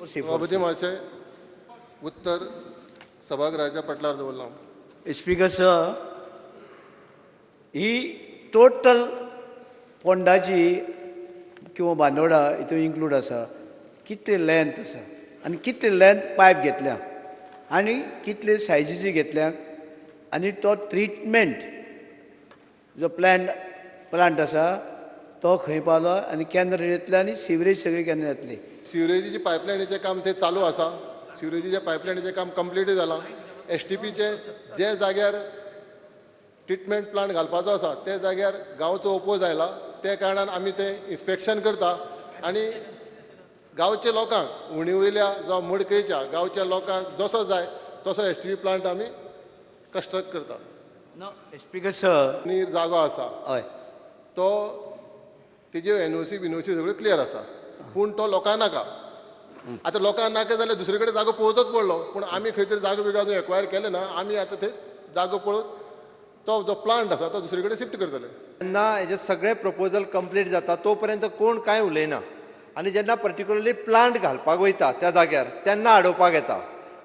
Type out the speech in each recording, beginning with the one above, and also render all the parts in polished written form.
सभापती महाशय, उत्तर सभागृहाच्या पटलार दवरलां. स्पीकर सर, ही टोटल फोंडाची किंवा बांदोडा हितून इन्क्लूड आसा, कितले लेंथ आसा आनी कितले लेंथ पायप घेतल्या आनी कितले सायजीची घेतल्या आनी तो ट्रिटमेंट जो प्लांट आसा तो खंय पावलो आनी केन्ना रेडी येतले आनी सिवरेज सगळी केन्ना येतली? सिवरेजीची पायपलायनीचें काम थंय चालू आसा. सिवरेजीच्या पायपलायनीचें काम कंप्लीट जालां. एसटीपीचे जे जाग्यार ट्रिटमेंट प्लांट घालपाचो आसा ते जाग्यार गांवचो ओपोज आयला. त्या कारणान आमी तें इन्स्पेक्शन करता आनी गांवच्या लोकांक, उणीवयल्या जावं मडकयच्या गांवच्या लोकांक जसो जाय तसो एसटीपी प्लांट आमी कन्स्ट्रक्ट करता. नो स्पीकर सर, नीर जागो आसा, हय, तो तेज्यो एनओसी बिनओसी सगळ्यो क्लियर आसा, पूण तो लोकांक नाका. आतां लोकांक नाका जाल्यार दुसरे कडेन जागो पळोवचोच पडलो. पूण आमी खंय तरी जागो बिगो अजून एक्वायर केले ना. आमी आतां थंय जागो पळोवन तो जो प्लांट आसा तो दुसरे कडेन शिफ्ट करतले. जेन्ना हेजे सगळे प्रपोजल कंप्लीट जाता तो पर्यंत कोण कांय उलयना आनी जेन्ना पर्टिक्युलरली प्लांट घालपाक वयता त्या जाग्यार तेन्ना आडोवपाक येता.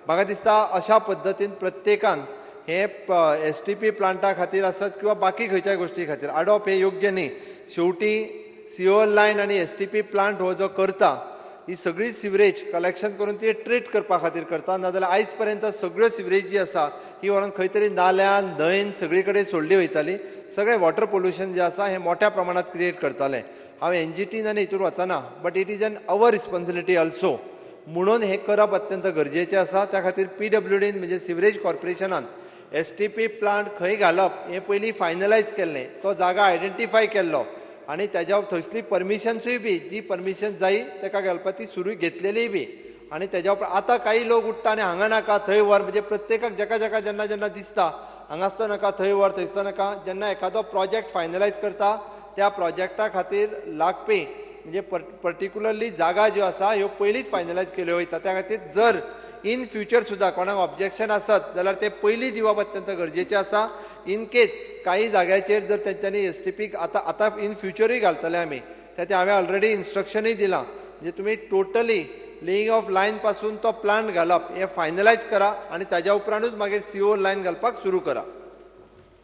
म्हाका दिसता अशा पद्दतीन प्रत्येकान हे एसटीपी प्लांटा खातीर आसत किंवा बाकी खंयच्याय गोश्टी खातीर आडोवप हें योग्य न्ही. शेवटी सीओएल लायन आनी एसटीपी प्लांट हो जो करता ही सगळी सिवरेज कलेक्शन करून ती ट्रीट करपा खातीर करता. नाजाल्यार आयज पर्यंत सगळ्यो सिवरेज जी आसा ही व्हरोन खंय तरी नाल्यान, न्हंयन सगळी कडेन सोडली वयताली. सगळें वॉटर पोल्युशन जें आसा हें मोठ्या प्रमाणात क्रिएट करतालें. हांव एनजीटीन आनी हितूर वचना, but it is an our responsibility also म्हणून हें करप अत्यंत गरजेचें आसा. त्या खातीर पीडब्ल्यूडीन म्हणजे सिवरेज कॉर्पोरेशनान एसटीपी प्लांट खंय घालप हें पयलीं फायनलायज केल्लें, तो जागा आयडेंटिफाय केल्लो आनी तेज्या थंयसली परमिशन्सूय बी जी परमिशन जायी तेका घालपा ती सुरू घेतलेलीय बी. आनी तेज्या उपरांत आतां काही लोक उठ्ठा आनी हांगा नाका थंय व्हर. म्हणजे प्रत्येकाक जेका जेका जेन्ना जेन्ना दिसता हांगासतो नाका थंय व्हर, थंयसतो नाका. जेन्ना एखादो प्रोजेक्ट फायनलायज करता त्या प्रोजेक्टा खातीर लागपी म्हणजे पर्टिक्युलरली जागा ज्यो आसा ह्यो पयलींच फायनलायज केल्यो वयता. त्या खातीर जर इन फ्युचर सुद्दां कोणाक ऑब्जेक्शन आसत जाल्यार ते पयलीं दिवप अत्यंत गरजेचें आसा. इन केस काही जाग्याचेर जर तेंच्यांनी एसटीपीक आतां आतां इन फ्युचरूय घालतले आमी, त्या ते हांवें ऑलरेडी इन्स्ट्रक्शनूय दिलां, म्हणजे तुमी टोटली लेईंग ऑफ लायन पासून तो प्लांट घालप हें फायनलायज करा आनी ताज्या उपरांतूच मागीर सीओ लायन घालपाक सुरू करा.